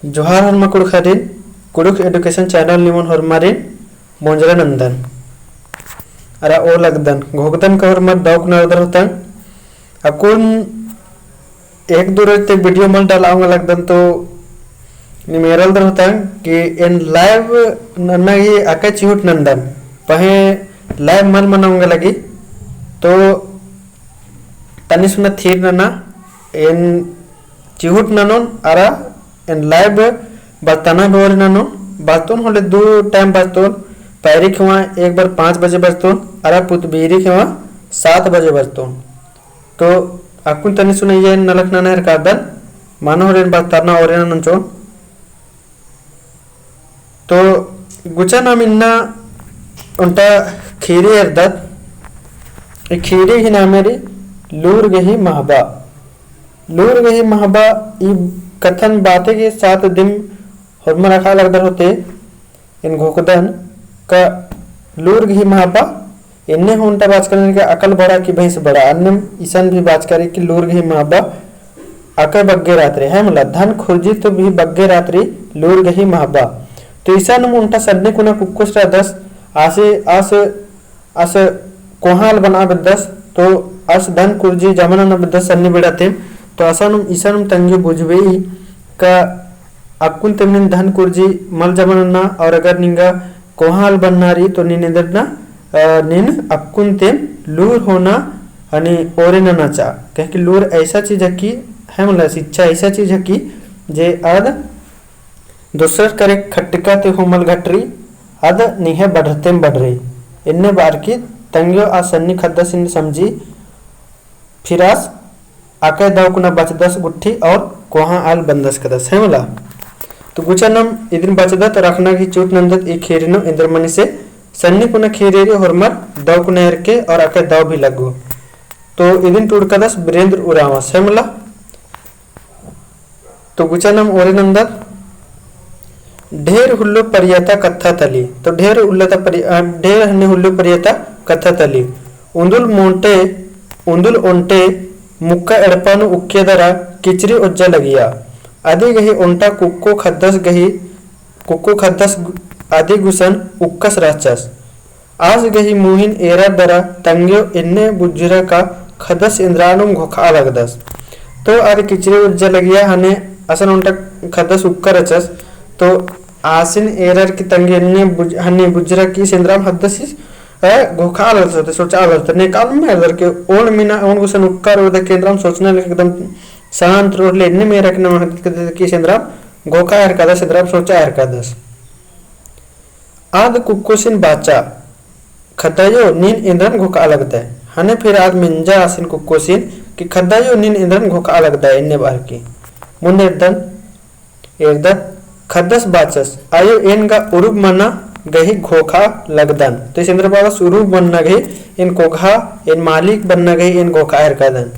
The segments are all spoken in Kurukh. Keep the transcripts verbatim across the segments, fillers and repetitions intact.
जोहार होरमा कुँड़ुख़रिन, कुँड़ुख़ education channel निमन होरमारिन मोंजरा नन्दन। अरा ओ लगदन, घोखदन का होरमर दव कुना रअदर होतंग। अक्कुन एक दो रोज ते video मल डालआ ओंगा लगदन तो निमेरलदर होतंग कि एन live नन्ना गही अकय चिहुट नन्दन। पहें live मल मना ओंगा लगी। तो तनी सुना थीर नना एन चिहुट ननोन अरा एन live बरतना भी ओरे ननोन। बरतोन होले दू time बरतोन, पैरी खेवा एक बार पाँच बजे बरतोन अरा पुतबीरी खेवा सात बजे बरतोन। तो अक्कुन तनी सुना एन नलख नना हेरकादन, मनो होले एन बरतना ओरे ननोन चोन। तो गुचा नाम इन्ना ओन्टा खीरी एरदत। ई खीरी ही नामे री लूर गही महबा। लूर गही महबा ई कत्थन बाते के साथ दिम होरमर अख़ा लगदर होते, एन घोखदन का लूर गही महबा एन्ने हूँ ओन्टा बाचका रई का अकल बड़ा की भैंस बड़ा, अन्नेम इसन भी बाचका रई कि लूर गही महबा अकय बग्गे रात रई, है मला, धन खुर्जी तो भी बग्गे रात रई लूर गही महबा। तो इसन ओन्टा सन्नी कुना कुक्कोस रअदस, आसे, आस, आस कोहाँ आल बना बेद्दस, तो आस धन खुर्जी जमा नना बेद्दस सन्नी बेड़ा तेम, तो असन इसन तंग्यो बुझबेई का अक्कुन तेमनिन धन खुर्जी मल जमा नना, और अगर निंगा कोहाँ आल बन्ना रई तो नीन एन्देर ना, अ, नीन अक्कुन तेम लूर होना हनी ओरे नना चा। काहे कि लूर ऐसा चीज है कि, है मला, शिक्षा ऐसा चीज है कि जे आद दोसर करे खट्टिका ते हूँ मल घटरी, आद निंग्है बढ़रतेम बढ़रई। एन्ने बअर की तंग्यो आ सन्नी ख़द्दसिन समझी फिर आस अकय दव कुना बचदस गुट्ठी और कोहाँ आल बन्दस कदस, है मला। तो गुचा नाम इदिन बचदत रखना की चूट नन्दत ई खीरी नू एन्देर मनी से सन्नी कुना खीरी रई होरमर दव कुना एरके और अकय दव भी लग्गो। तो इदिन टूड़कदस बीरेन्द्र उराँवस, है मला। तो गुचा नाम ओरे नन्दत, ढेर हुल्लो परियता कत्था तली। तो ढेर उल्लता परि-, अ, ढेर हन्ने हुल्लो परियता कत्था तली। उन्दुल मोन्टे, उन्दुल ओन्टे मुक्का एड़पा नू उक्किया दरा किचरी ओज्जा लगिया। अदी गही ओन्टा कुक्को ख़द्दस गही, कुक्को ख़द्दस गु-, अदी गुसन उक्कस रहचस। आस गही मुहिन एरर दरा तंग्यो एन्ने बुज्जरा का ख़द्दस एन्दरा नूम घोखा लगदस। तो आद किचरी ओज्जा लगिया हने असन ओन्टा ख़द्दस उक्का रहचस। तो आसिन एरर की तंग्यो एन्ने बुज-, हने बुज्जरा की एन्दरा नूम ख़द्दस इस, अ, घोखा लगदस, तो सोचा लगदस। नेकाल में एरर के ओन मीना, ओन गुसन उक्का रओ दे एन्दरा नूम सोचना लगे एकदम शांत रओ ले एन्ने मेरा के नाम ख़द्दस की एन्दरा नूम घोखा एरकादस, एन्दरा नूम सोचा एरकादस। आद कुक्कोसिन बाचा, ख़द्दायो, नीन एन्दरन घोखा लगदय। हने फिर आद मेंजा आसिन कुक्कोसिन कि ख़द्दायो, नीन एन्दरन घोखा लगदय, एन्ने बअर की। मुन्द एरदन, एरदत, ख़द्दस बाचस, आयो, एन गा उरुब मना गही घोखा लगदन। तो इस एन्दर बाचस उरुब मना गही एन घोखा, एन मालिक बनना गही एन घोखा एरकादन।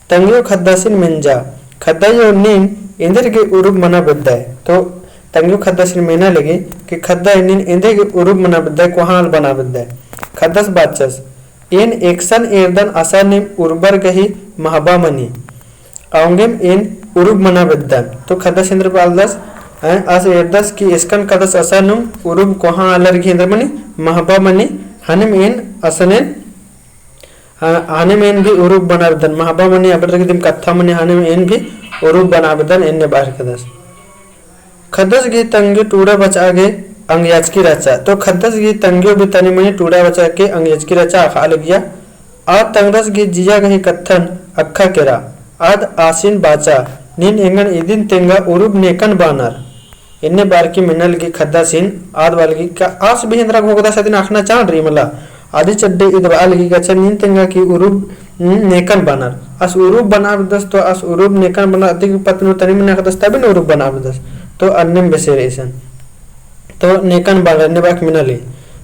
तंग्यो ख़द्दासिन मेंजा, ख़द्दायो, नीन एन्देर गे उरुब मना बेद्दय। तो तंग्यो ख़द्दासिन मेना लगी कि ख़द्दायो, नीन एन्देर गे उरुब मना बेद्दय, कोहाँ आल बना बेद्दय। ख़द्दस बाचस, एन एकसन एरदन असन नीम उरुबर गही महबा मनी। औंगेम एन उरुब मना बेद्दन। तो ख़द्दस एन्देर बालदस, हैं, आस एरदस कि एकसन ख़द्दस असन नीम उरुब कोहाँ आलर गही एन्देर मनी, महबा मनी, हनेम एन असनेन हाँ, हनेम एन भी उरुब बना बेद्दन, महबा मनी अबड़र की दिम कत्था मनी, हनेम एन भी उरुब बना बेद्दन, एन्ने बअर कदस। ख़द्दस गही तंग्यो टूड़ा बचआ गे अंगयाचकी रहचा। तो ख़द्दस गही तंग्यो भी तनी मनी टूड़ा बचआ गे अंगयाचकी रहचा, अख़ा लगिया। आद तंग्दस गही जिया गही कत्थन अख़ा केरा। आद आसिन बाचा, नीन एंगन इदिन तेंगा उरुब नेकन बानर। एन्ने बअर की मेना लगी ख़द्दासिन, आद बआ लगी का आस भी एन्दरा घोखदस अदिन अख़ना चाड़ रई मला। अदी चड्डे ईद बआ लगी का अच्छा नीन तेंगा की उरुब, हम्म, नेकन बानर। आस उरुब बना बेद्दस तो आस उरुब नेकन बानर अदी की पत्त नू तनी मनी अख़दस तबिन उरुब बना बेद्दस। तो अन्नेम बेसे रई इसन। तो नेकन बानर एन्ने बअर की मेना लगी।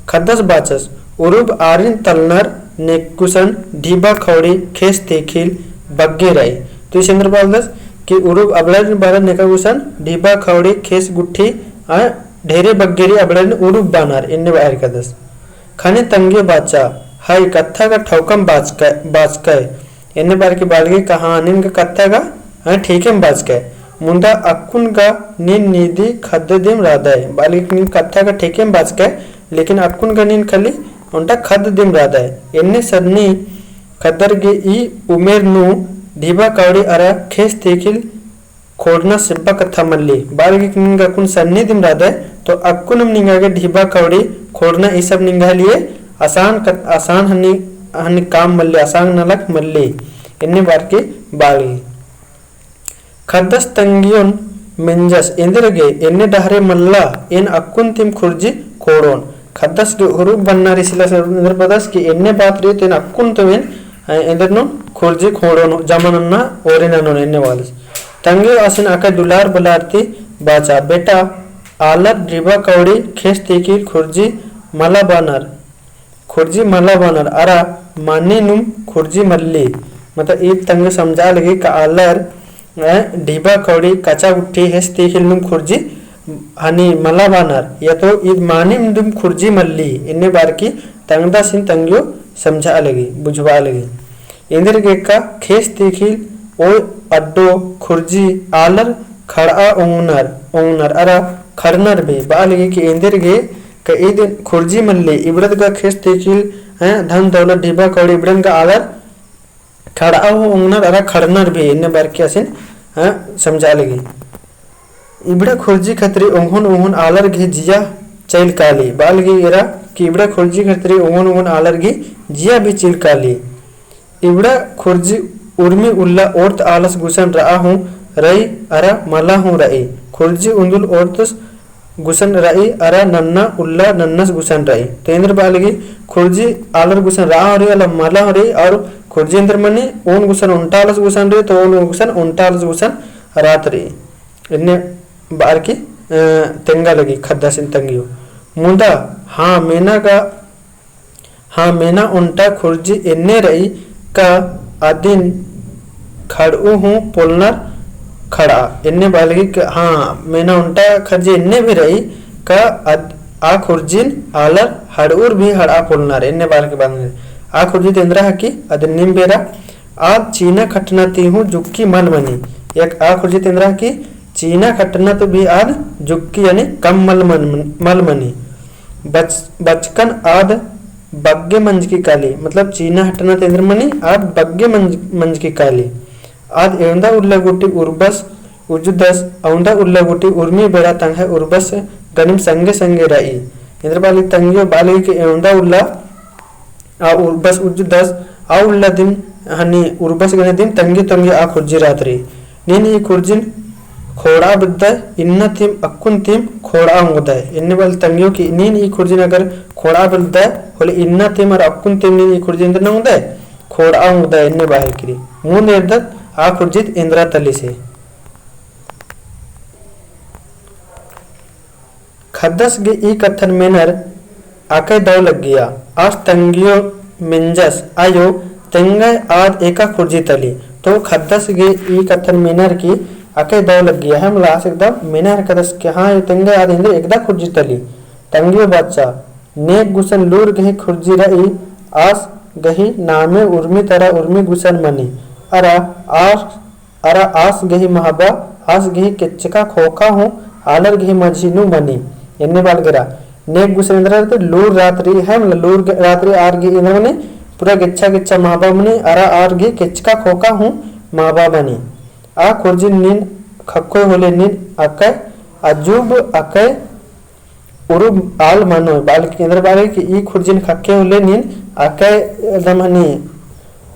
ख़द्दस बाचस, उरुब आरिन तलनर नेकुसन ढिबा खौड़ी खेस तेखिल बग्गे रई। तो इस एन्दर बालदस कि उरुब अबड़ारिन बानर नेका गुसन ढिबा खौड़ी खेस गुट्ठी आ ढेरे बग्गे रई अबड़ारिन उरुब बानर एन्ने बअर कदस। ख़ने तंग्यो बाचा, हई कत्था गा ठौकम बाचकय, बाचकय। एन्ने बअर की बआ लगी का हाँ नीन गा कत्था गा, हाँ, ठीकेम बाचकय। मुदा अक्कुन गा नीन नीदी खद्द दिम रादय। बआ लगी कि नीन कत्था गा ठेकेम बाचकय, लेकिन अक्कुन गा नीन खाली ओन्टा खद्द दिम रादय। एन्ने सरनी खद्दर गे ई उमेर नू ढिबा कौड़ी अरा खेस तीखिल खोड़ना सिब्बा कत्था मल्ली। बआ लगी कि नीन गा अक्कुन सरनी दिम रादय, तो अक्कुनम निंगा गे ढिबा कौड़ी खोड़ना ई सब निंगा लिए आसान कत-, आसान हनी, हनी काम मल्ली, आसान नलख मल्ली। एन्ने बअर की बआ लगी। खद्दस तंग्योन मेंजस, एन्देरगे एन्ने डहरे मल्ला, एन अक्कुन तिम खुर्जी खोड़ोन। खद्दस गे उरुब बन्ना रिसिला से एन्देर बअदस कि एन्ने बात रई तो एन अक्कुन तिम एन, अ, एन्देर नू खुर्जी खोड़ोन, जमा नन्ना ओरे ननोन एन्ने बअदस। तंग्यो आसिन अकय दुलार बलार ती बाचा, बेटा, आलर ढिबा कौड़ी खेस तीखिल खुर्जी मला बअनर। खुर्जी मला बअनर अरा मानी नुम खुर्जी मल्ली। मतलब ई तंग्यो समझा लगी का आलर, अ, ढिबा कौड़ी कचा गुट्ठी हेस तीखिल नुम खुर्जी हनी मला बअनर, या तो ईद मानी नुम खुर्जी मल्ली। एन्ने बअर की तंगदासिन तंग्यो समझा लगी, बुझबा लगी। एन्देरगे का खेस तीखिल ओय अड्डो खुर्जी आलर खड़आ ओंगनर, ओंगनर अरा खड़नर भी। बआ लगी कि एन्देरगे का ईद खुर्जी मल्ली, इबड़द गा खेस तीखिल, हैं, धन दौलत ढिबा कौड़ी इबड़न गा आलर खड़आ हूँ ओंगनर अरा खड़नर भी, एन्ने बअर की आसिन, हैं, समझा लगी। इबड़ा खुर्जी खतरी ओंगोन ओंगोन आलर गे जिया चइल काली। बआ लगी एरा कि इबड़ा खुर्जी खतरी ओंगोन ओंगोन आलर गे जिया भी चइल काली। इबड़ा खुर्जी उर्मी उल्ला ओर्त आलस गुसन रआ हूँ रई अरा मला हूँ रई। खुर्जी उन्दुल ओर्तस गुसन रई अरा नन्ना उल्ला नन्नस गुसन रई। तो एन्देर बआ लगी खुर्जी आलर गुसन रआ हूँ रई अरा मला हूँ रई और खुर्जी एन्देर मनी ओन गुसन ओन्टा आलस गुसन रई तो ओन गुसन ओन्टा आलस गुसन रअत रई। एन्ने बअर की, अ, तेंगा लगी खद्दासिन तंग्यो। मुदा हाँ मेना गा हाँ, मेना ओन्टा खुर्जी एन्ने रई का अदिन खड़ऊ हूँ पोलनर खड़आ। एन्ने बआ लगी का, हाँ, मेना ओन्टा खुर्जी एन्ने भी रई का अद-, आ खुर्जीन आलर हड़ऊर भी हड़आ पोलनर। एन्ने बआ लगी बअनर। आ खुर्जी ती एन्दरा हकी, अदिन नीम बेरा, आद चीना खटना ती हूँ जुक्की मल मनी। एक आ खुर्जी ती एन्दरा हकी, चीना खटना ती भी आद जुक्की यानी कम मल मन-, मल मनी। बच-, बचकन आद बग्गे मंजकी काली, मतलब चीना हटना ती एन्देर मनी, आद बग्गे मंज-, मंजकी काली। आद एवंदा उल्ला गूटी उर्बस उज्जुदस, अवंदा उल्ला गूटी उर्मी बेड़ा तंग्है उर्बस गनिम संगे संगे रई। एन्देर बआ लगी तंग्यो बआ लगी कि एवंदा उल्ला आ उर्बस उज्जुदस, आ उल्ला दिम हनी उर्बस गने दिम तंग्यो तंग्यो आ खुर्जी रअत रई। नीन ई खुर्जिन खोड़आ बेद्दय, इन्ना तिम अक्कुन तिम खोड़आ ओंगदय। एन्ने बआ लगी तंग्यो कि नीन ई खुर्जिन अगर खोड़आ बेद्दय, होले इन्ना तिम अरा अक्कुन तिम नीन ई खुर्जिन एन्देर ओंगदय, खोड़आ ओंगदय एन्ने बआ लगी। मुन्द एरदत आ खुर्जी ती एन्दरा तली से। खद्दस गे ई कत्थन मेनर अकय दव लग्गिया। आस तंग्यो मेंजस, अयो, तेंगय आद एका खुर्जी तली। तो खद्दस गे ई कत्थन मेनर की अकय दव लग्गिया है, मला आस एकदम मेनर खद्दस के, हाँ, अयो तेंगय आद एन्देर एकदा खुर्जी तली। तंग्यो बाचा, नेग गुसन लूर गही खुर्जी रई, आस गही नामे उर्मी तरा उर्मी गुसन मनी। अरा आस अरा आस गही महबा, आस गही केच्चका खोखा हूँ आलर गही मझी नू मनी। एन्ने बआ लगी रा। नेग गुसन एन्दरा रई तो लूर रअत रई है, मतलब लूर ग-, रअत रई आर गही एन्दरा मनी, पूरा गेच्छा गेच्छा महबा मनी, अरा आर गही केच्चका खोखा हूँ महबा मनी। आ खुर्जिन नीन ख़क्खोय होले नीन अकय अजूब अकय उरुब आल मनोय, बआ लगी एन्दरा बआ लगी कि ई खुर्जिन ख़क्खोय होले नीन अकय एकदम हनी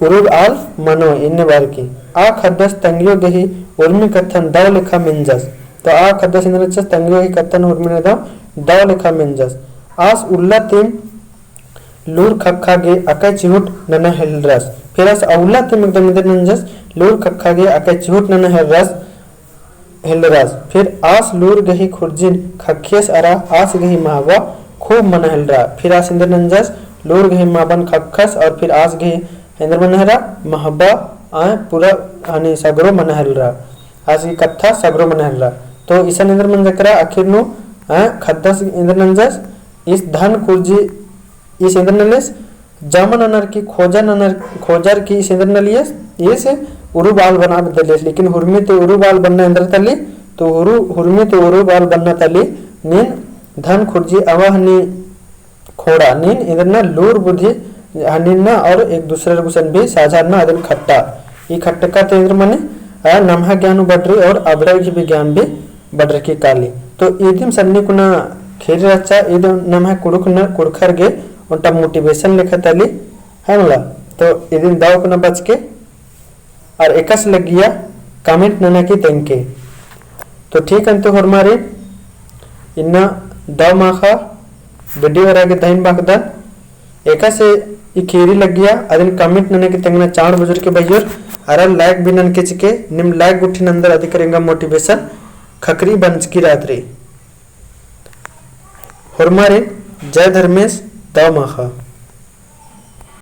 उरुब आल मनोय, एन्ने बआ लगी। आ खद्दस तंग्यो गही उर्मी कत्थन दव लेखा मेंजस। तो आ खद्दस एन्देर नंजस तंग्यो गही कत्थन उर्मी नू दव, दव लेखा मेंजस। आस उल्ला तिम लूर ख़क्खा गे अकय चिहुट नना हेलरस। फिर आस उल्ला तिम एकदम एन्देर नंजस लूर ख़क्खा गे अकय चिहुट नना हेलरस। हेलरस। फिर आस लूर गही खुर्जिन ख़क्खियस अरा आस गही महबा खूब मना हेलरा। फिर आस एन्देर नंजस लूर गही महबन ख़क्खस और फिर आस गही एन्देर मना हेलरा महबा आय पूरा हनी सगरो मना हेलरा। आस गही कत्था सगरो मना हेलरा। तो इसन एन्देर मंजकरा आखिर नू, आय खद्दस एन्देर नंजस इस धन खुर्जी ईस एन्देर नलियस, जमा ननर की खोजा ननर, खोजर की ईस एन्देर नलियस, ईस उरु बाल बना बेद्दलियस, लेकिन हुरमी ती उरु बाल बन्ना एन्दरा तली, तो हुरु, हुरमी ती उरु बाल बन्ना तली, नीन धन खुर्जी अवा हनी खोंड़ा, नीन एन्दरना लूर बुद्धि हनी ना और एक दूसरे गुसन भी साझा ना अदिन खट्टा। ई खट्टका ती एन्दर मनी, आ, नम्है ज्ञान बढ़री और अबड़ा की भी ज्ञान भी बढ़रकी काली। तो इदिम सन्नी कुना खेरी रहचा, इदिम नम्है कुँड़ुख़ न, कुँड़ुख़र गे ओन्टा motivation लेखा तली, है मला। तो इदिन दव कुना बचके और एकासे लग्गिया comment नना की तेंगके। तो ठीक अन्ते होरमारिन, इन्ना दव माख़ा video एरा गे धइन बाकदन। एकासे ई खेरी लग्गिया अदिन comment नना की तेंगना चाड़ बुजुर्ग के भइयोर, अरा like भी ननके चिके, निम like गुट्ठिन एन्दर अदिकर एंगा motivation ख़क्खरी बंचकी रअदरी। होरमारिन जय धर्मेस, दव माख़ा।